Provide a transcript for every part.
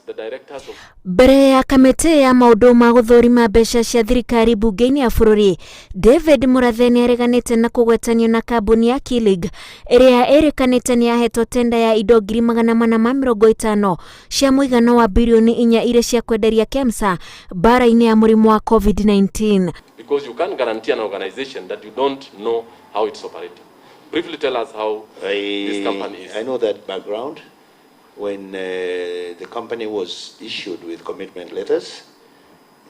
The directors of Mbere ya kamĩtĩ ya maũndũ ma gũthũrima mbeca cia thirikari mbunge-inĩ ya bũrũri, David Murathe nĩ areganĩte na kũgwetanio na kambuni ya Kilig ĩrĩa ĩrĩkanĩte nĩ yahetwo tenda ya indo 450,000 cia mũigana wa birioni 4 irĩ cia kwenderia KEMSA mbara-inĩ ya mũrimũ wa COVID-19. Because you can't guarantee an organization that you don't know how it's operating. Briefly tell us how this company is. I know that background. When the company was issued with commitment letters,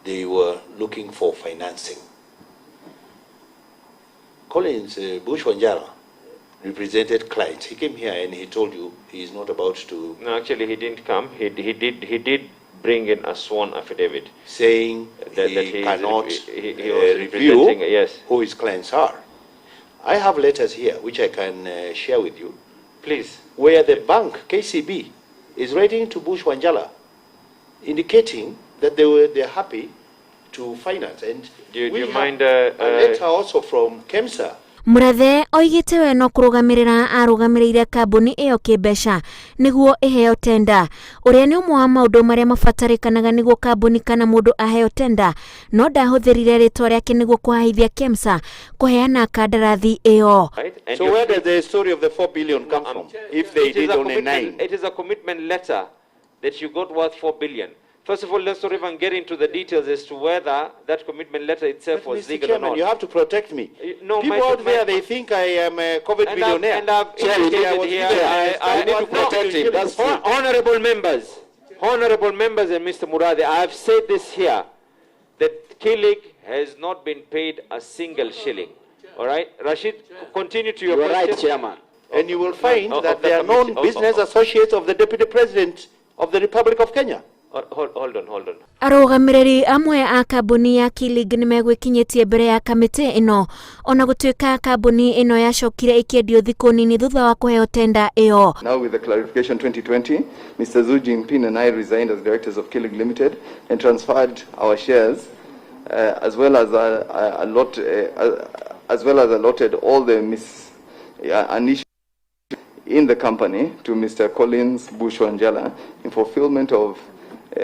they were looking for financing. Collins Bush Wanjala represented clients. He came here and he told you he is not about to... No, actually he didn't come. He did bring in a sworn affidavit saying that he he is cannot he was review representing, yes. who his clients are. I have letters here which I can share with you. Please. Where the bank, KCB, is writing to Bush Wanjala, indicating that they're happy to finance. And Do we you have mind, a letter also from KEMSA. Murathe oigĩte we no kũrũgamĩrĩra arũgamĩrĩire kambuni ĩyo kĩmbeca nĩguo ĩheo tenda, ũrĩa nĩ ũmwe wa maũndũ marĩa mabatarĩkanaga nĩguo kambuni kana mũndũ aheo tenda, no ndahũthĩrire rĩtwa rĩake nĩguo kũhaithia KEMSA kũheana kandarathi ĩyo. Right? And So you where does the story of the 4 billion come from? If they It is did a only commitment, 9. It is a commitment letter that you got worth 4 billion. First of all, let's not even get into the details as to whether that commitment letter itself But was Mr. legal or Chairman, not. you have to protect me. No, People out there, they think I am a COVID billionaire. And I've Chair, you indicated need here, to I need to no, protect him. That's true. Honorable members, honorable members and Mr. Murathe, I have said this here, that Kilig has not been paid a single shilling. All right? Rashid, continue to your You are right, question. Chairman. And you will find Of that the they are known committee. business associates of the Deputy President of the Republic of Kenya. Hold on, hold on. Arũgamĩrĩri amwe a kambuni ya Kilig nĩmegwĩkinyĩtie mbere ya kamĩtĩ ĩno ona gũtuĩka kambuni ĩno yacokire ĩkĩendio thikũ nini thutha wa kũheo tenda ĩyo. Now with the clarification 2020, Mr. Zhu Jinping and I resigned as directors of Kilig Limited and transferred our shares, as well as a lot, as well as allotted all the unissued in the company to Mr. Collins Bush Wanjala in fulfillment of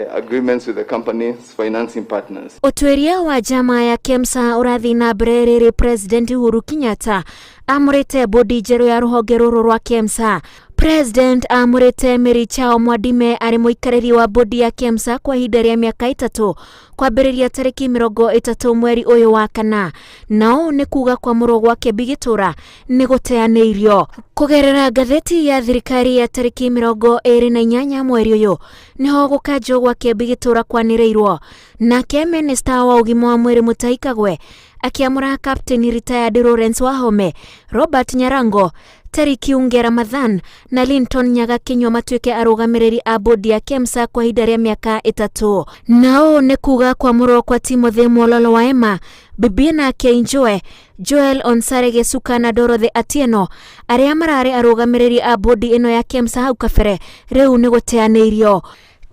agreements with the company's financing partners. Ũtuĩria wa njama ya KEMSA ũrathiĩ na mbere rĩrĩ President Uhuru Kenyatta amũrĩte bodi njerũ ya rũhonge rũrũ rwa KEMSA. President amũrĩte Mary Chao Mwadime arĩ mũikarĩri wa bodi ya KEMSA kwa ihinda rĩa mĩaka 3 kwambĩrĩria tarĩki 30 mweri ũyũ wa kana, na ũũ nĩ kuga kwamũrwo gwa Kĩambi Gĩtũra nĩ gũteanĩirio. Kũgerera ngathĩti ya thirikari ya tarĩki 28 mweri ũyũ nĩho gũkanjwo gwa Kĩambi Gĩtũra kwanĩrĩirwo. Nake minista wa ũgima wa mwĩrĩ Mutahi Kagwe akĩamũra Captain retired Lawrence Wahome, Robert Nyarango, Terry Kiunge Ramadhan na Linton Nyaga Kinyua matuĩke arũgamĩrĩri a bodi ya KEMSA kwa ihinda rĩa mĩaka 3. Na ũũ nĩ kuga kwamũrwo kwa Timothy Mwololo wa Emma, Bibiana Keinjoe, Joel Onsare Gĩcuka na Dorothy Atieno arĩa mararĩ arũgamĩrĩri a bodi ĩno ya KEMSA hau kabere rĩu nĩ gũteanĩirio.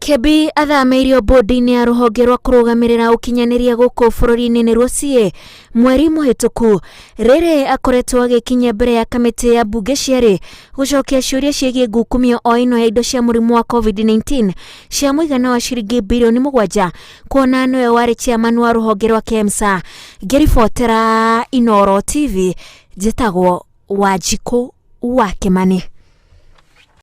Kĩambi athamĩirio bodi-inĩ ya rũhonge rwa kũrũgamĩrĩra ũkinyanĩria gũkũ bũrũri-inĩ nĩruo CA mweri mũhĩtũku rĩrĩ akoretwo agĩkinyia mbere ya kamĩtĩ ya mbunge cierĩ gũcokia ciũria ciĩgiĩ ngukumio o ĩno ya indo cia mũrimũ wa COVID-19 cia mũigana wa ciringi birioni 7 kuona nĩwe warĩ chairman wa rũhonge rwa KEMSA. Ngĩribotera Inooro TV njĩtagwo Wanjikũ wa Kĩmani.